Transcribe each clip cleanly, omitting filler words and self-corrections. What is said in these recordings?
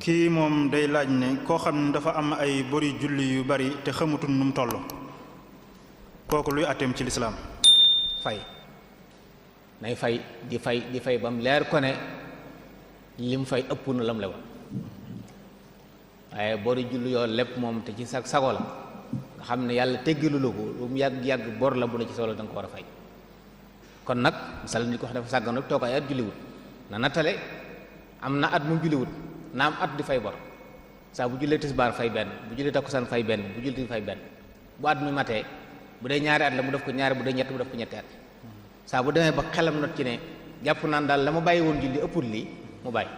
kii moom day laaj ne koo xam ne dafa am ay bori julli yu bari te xamutul nu mu toll kooku luy àtteem ci lislaam fay nay fay di fay ba mu leer ko ne lim fay ëpp na lam lewoon waaye bori julli yoo lépp moom te ci sago la nga xam ne yàlla teggilu la ko lu mu yàgg bor la bu ne ci solo da nga ko war a fay kon nag misal ni ko wax dafa sàggan rek toog ay at julliwut na nattale am na at mu julliwut na am at di fay bor saa bu jullee tisbaar fay benn bu jullee takkusaan fay benn bu jullee fay benn bu at mi matee bu dee ñaari at la mu def ko ñaari bu dee ñett mu def ko ñetti at saa bu demee ba xelam not ci ne jàpp naan daal la ma bàyyi woon julli ëppul lii mu bàyyi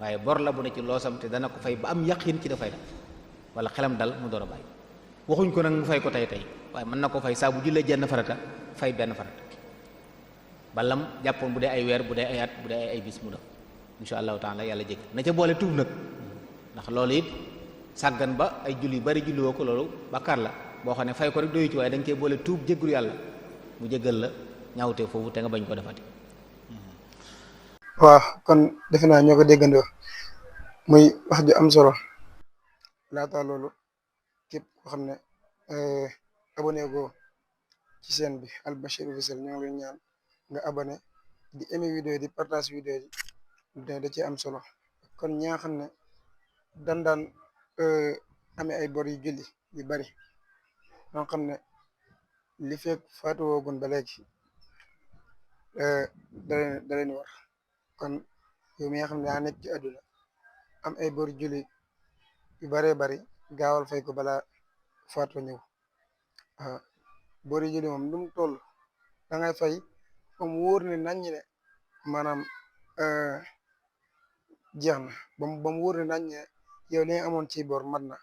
waaye bor la bu ne ci loosam te dana ko fay ba am yaqin ci dafay def wala xelam dal mu door a bàyyi waxuñ ko nag mu fay ko tey waaye mën na ko fay saa bu jullee jenn farata fay benn farata balam jàppoon bu dee ay weer bu dee ay at bu dee ay bis mu def insha allahu taala yàlla jég na ca boole tuub nag ndax loolu it sàggan ba ay julli bari julli woo ko loolu bàkkaar la boo xam ne fay ko rek doyu ci waaye da nga cee boole tuub jéggul yàlla mu jéggal la ñaawtee foofu te nga bañ ko defati. waaw kon defe naa ñoo ko déggandoo muy wax ju am solo laata loolu képp koo xam ne abonné go ci chaîne bi Al Bachir officiel ñoo ngi leen ñaan nga abonné di aimer vidéo di partage vidéo yi da ci am solo kon ñi nga xam ne daan amee ay bor yu julli yu bari ñoo xam ne li fekk faatu woogun ba léegi da leen war kon yow mi nga xam ne daa nekk ci àdduna am ay bor julli yu baree bari gaawal fay ko balaa faatu ñëw waaw bor yu julli moom lu mu toll da ngay fay comme wóor ne naññ ne maanaam jeex na ba mu wóor ne nañ ne yow li nga amoon ci bor mat na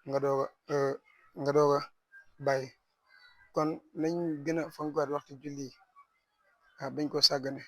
nga doog a bàyyi kon nañ gën a fonkuwaat waxtu julli yi bañ ko sàggane